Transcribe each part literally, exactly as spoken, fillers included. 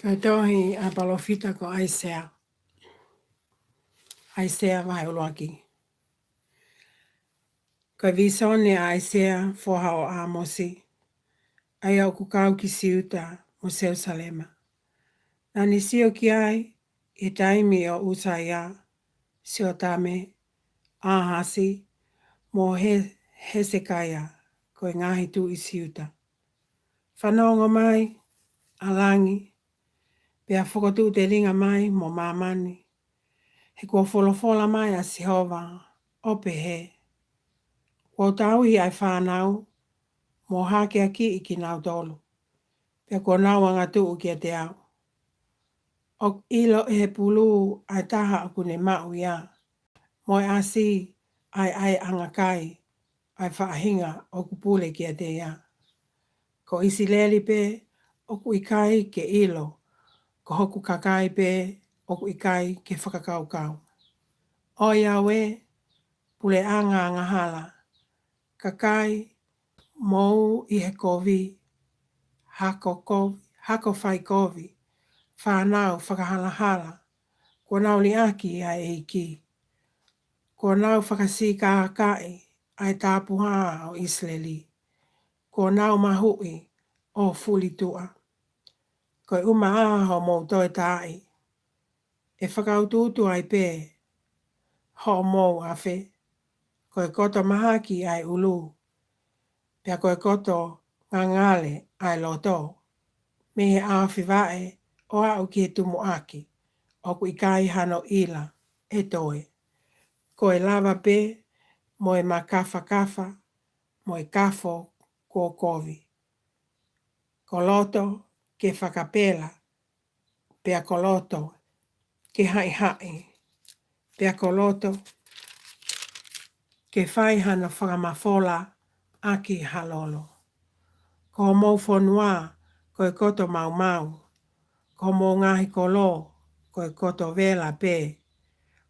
Ko e tohi ʻa e palōfita ko ʻAisea. ʻAisea vahe ʻuluaki. Ko e visone ʻa ʻAisea, foha ʻo ʻĀmosi, ʻa ia ʻoku kau ki Siuta mo Selusalema. Naʻa ne sio ki ai ʻi he taimi ʻo ʻUsaia, Siotame, ʻĀhasi, mo He-, Hesekaia, ko e ngaahi tuʻi Siuta. Fanongo mai, ʻa langi, pea fokotuʻu telinga mai mo māmani. He kuo folofola mai ʻa Sihova, ʻo pehē: Kuo u tauhi ʻa e fānau, mo hakeakiʻi kinautolu, pea kuo nau angatuʻu kiate au. ʻOku ʻilo ʻe he pulū ʻa e taha ʻoku ne maʻu ia, mo e ʻasi ʻa e ʻaiʻanga kai ʻa e faʻahinga ʻoku pule kiate ia. Ko ʻIsileli pē ʻoku ʻikai ke ʻilo, ko hoku kakai pē ʻoku ʻikai ke fakakaukau. ʻOiauē, puleʻanga angahala, kakai mou ʻi he kovi, hako kovi, hako fai kovi, fānau fakahalahala, kuo nau liʻaki ʻa e ʻEiki. Kuo nau fakasīkākaʻi ʻa e Tapuhā ʻo ʻIsileli. Kuo nau mahuʻi ʻo fulituʻa. Ko e ʻumaʻā hoʻomou toe taaʻi, ʻe fakautuutu ai pē hoʻomou afe. Ko e koto mahaki ʻa e ʻulu, pea ko e koto ngangale ʻa e loto, mei he ʻaofi vaʻe ʻo aʻu ki he tumuʻaki, ʻoku ʻikai hano ʻila ʻe toe. Ko e lava pē mo e makafakafa, mo e kafo kuo kovi. Ko loto ke fakapela, pea ko loto ke haʻihaʻi, pea ko loto ke fai hano fakamafola ʻaki ha lolo. Ko homou fonua ko e koto maumau, ko homou ngaahi kolo ko e koto vela pē,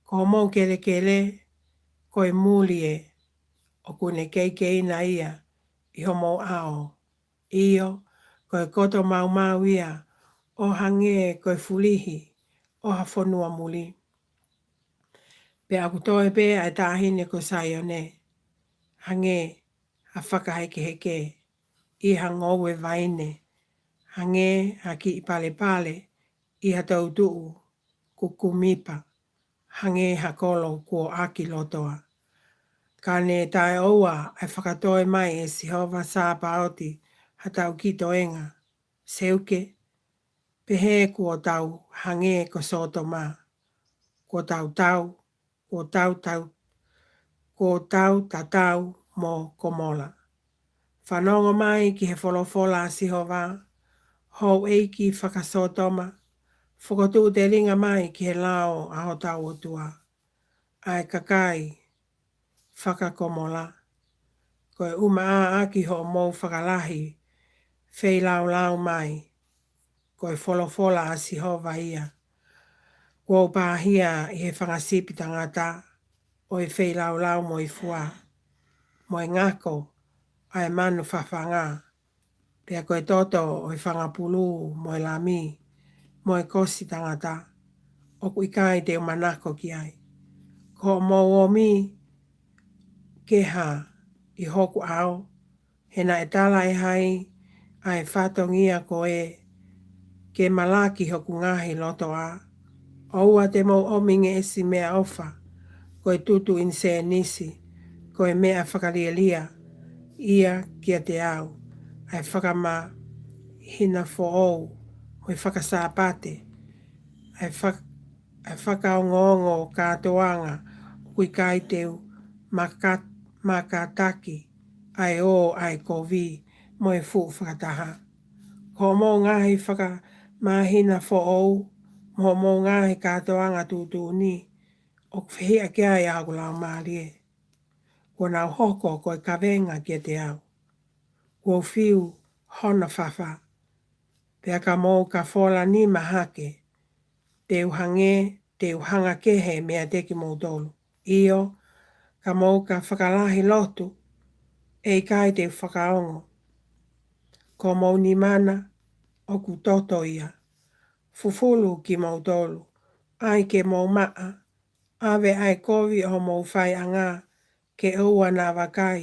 ko homou kelekele ko e muli ē, ʻoku ne keikeina ia ʻi homou ʻao. ʻIo, ko e koto maumau ia, ʻo hangē ko e fulihi ʻo ha fonua muli. Pea ʻoku toe pē ʻa e taʻahine ko Saione, hangē ha fakahekeheke ʻi ha ngoue vaine, hangē ha kiʻi palepale ʻi ha toutuʻu kukumipa, hangē ha kolo kuo ʻaki lotoa. Ka ne taʻeʻoua ʻa e fakatoe mai ʻe Sihova Sāpaoti ha taʻu ki toenga, seuke, pehē kuo tau hangē ko Sōtoma, kuo tau tau, kuo tau tau, kuo tau tatau mo Komola. Fanongo mai ki he folofola ʻa Sihova, houʻeiki faka-Sōtoma, fokotuʻu telinga mai ki he lao ʻa hotau ʻOtua, ʻa e kakai faka-Komola. Ko e ʻumaʻā ʻaki hoʻomou fakalahi feilaulau mai, ko e folofola ʻa Sihova ia. Kuo u pāhia ʻi he fanga sipi tangata ʻo e feilaulau mo e fua, mo e ngako ʻa e manu fafanga, pea ko e toto ʻo e fanga pulu mo e lami, mo e kosi tangata, ʻoku ʻikai te u manako ki ai. Ko hoʻomou ʻomi keha ʻi hoku ʻao, he naʻe tala ʻe hai ʻa e fatongia ko ē ke malaki hoku ngaahi lotoʻā? ʻOua te mou ʻomi ngeʻesi meʻaʻofa, ko e tutu ʻinisēnisi, ko e meʻa fakalielia ia kiate au, ʻa e fakamahina foʻou, mo e fakasāpate, ʻa e fak-, ʻa e fakaongoongo kātoanga, ʻoku ʻikai te u maka-, makataki ʻa e ō ʻa e kovi mo e fuʻu fakataha. Ko hoʻomou ngaahi fakamahina foʻou, mo hoʻomou ngaahi kātoanga tuʻutuʻuni, ʻoku fehiʻa ki ai ʻa hoku laumālie. Kuo nau hoko ko e kavenga kiate au. Kuo u fiu hono fafa. Pea ka mou ka fola nima hake, te u hangē, te u hanga kehe meiate kimoutolu. ʻIo, ka mou ka fakalahi lotu, ʻe ʻikai te u fakaongo. Ko homou nima na ʻoku toto ia. fufulu kimoutolu, ʻai ke mou maʻa, ʻave ʻa e kovi ʻo homou faiʻanga ke ʻoua naʻa vakai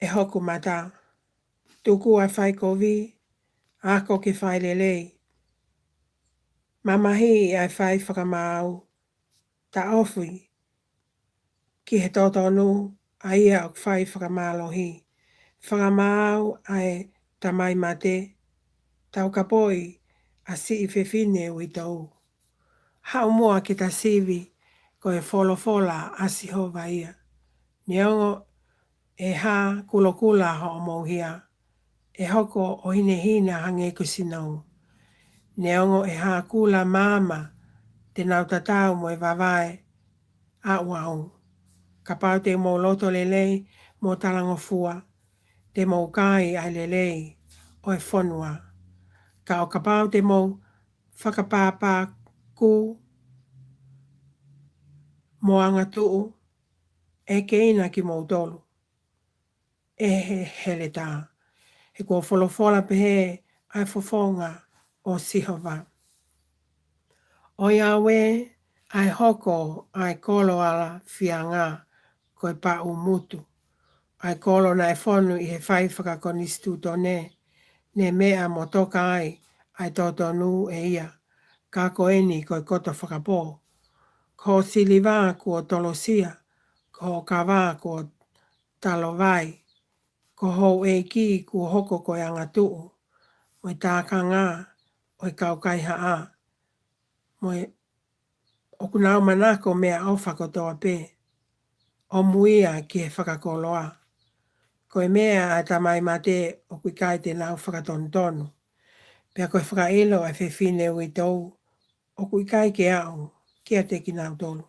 ʻe hoku mata. Tuku ʻa e fai kovi, ako ke fai lelei. Mamahiʻi ʻa e fai fakamaau, taʻofi ki he totonu ʻa ia ʻoku fai fakamālohi. Fakamaau ʻa e tamai mate, taukapoʻi ʻa siʻi fefine uitou. Haʻu muʻa ke ta sivi, ko e folofola ʻa Sihova ia. Neongo ʻe hā kulokula hoʻomou hia, ʻe hoko ʻo hinehina hangē ko e sinou. Neongo ʻe hā kula maama, te nau tatau mo e vavae ʻauʻau. Kapau te mou loto lelei mo talangofua, te mou kai ʻa e lelei ʻo e fonua. Ka ʻo kapau te mou fakapāpākū mo angatuʻu, ʻe keina kimoutolu ʻe he heletā. He kuo folofola pehē ʻa e fofonga ʻo Sihova. ʻOiauē, ʻa e hoko ʻa e kolo ʻalafianga ko e paʻumutu, ʻa e kolo naʻe fonu ʻi he fai fakakonisitūtone, ne meʻa mo toka ai ʻa e totonu ʻe ia, ka ko eni ko e koto fakapō. Ko hoʻo siliva kuo tolosia, ko hoʻo kava kuo talovai, ko houʻeiki kuo hoko ko e angatuʻu, mo e tākanga ʻo e kau kaihaʻa, mo e ʻoku nau manako meʻaʻofa kotoa pē, ʻomuia ki he fakakoloa. Ko e meʻa ʻa e tamai mate ʻoku ʻikai te nau fakatonutonu. Pea ko e fakaʻilo ʻa e fefine uitou, ʻoku ʻikai ke aʻu kiate kinautolu.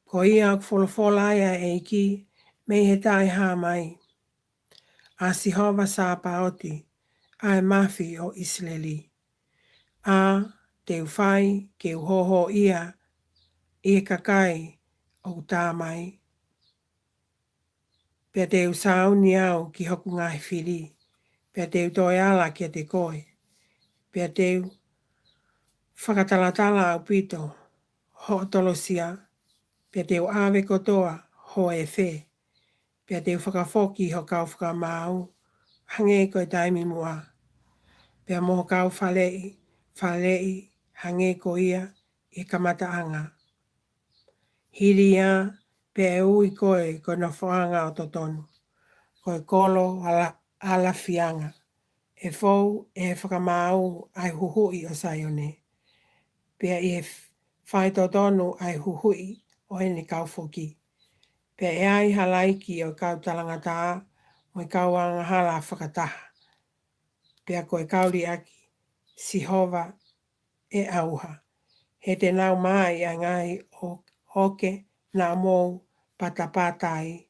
Ko ia ʻoku folofola ai ʻa e ʻEiki mei he taʻehāmai, ʻa Sihova Sāpaoti, ʻa e Mafi ʻo ʻIsileli. ʻA, te u fai ke u hōhōʻia ʻi he kakai ʻoku tā mai. Pea te u sāuni au ki hoku ngaahi fili, pea te u toe ala kiate koe. Pea te u fakatalatala ʻaupito hoʻo tolosia, pea te u ʻave kotoa ho efe, pea te u fakafoki ho kau fakamaau hangē ko e taimi muʻa, pea mo ho kau faleʻi, faleʻi hangē ko ia ʻi he kamataʻanga. Hili ia, pea ʻe ui koe ko e nofoʻanga ʻo totonu, ko e kolo ʻala-, ʻalafianga. ʻE fou ʻe he fakamaau ʻa e huhuʻi ʻo Saione, pea ʻi he f-, faitotonu ʻa e huhuʻi ʻo ʻene kau foki. Pea ʻe ai ha laiki ʻo e kau talangataʻa, mo e kau angahala fakataha, pea ko e kau liʻaki Sihova ʻe ʻauha. He te nau maʻa ʻi ʻa e ngaahi ʻo-, ʻoke naʻa mou patapata ai,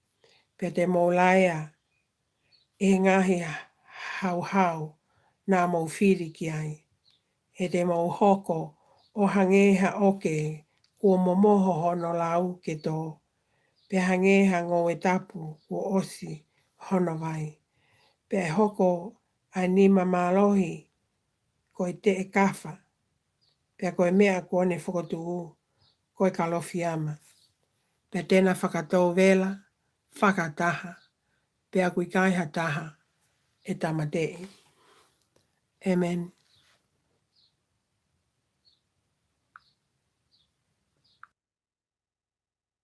pea te mou laea ʻi he ngaahi hauhau naʻa mou fili ki ai. He te mou hoko ʻo hangē ha ʻoke kuo momoho hono lau ke tō, pea hangē ha ngoue tapu kuo ʻosi hono vai. Pea ʻe hoko ʻa e nima mālohi ko e teʻekafa, pea ko e meʻa kuo ne fokotuʻu ko e kalofiama. Pea te na fakatou vela fakataha, pea ʻoku ʻikai ha taha ʻe tāmateʻi. ʻĒmeni.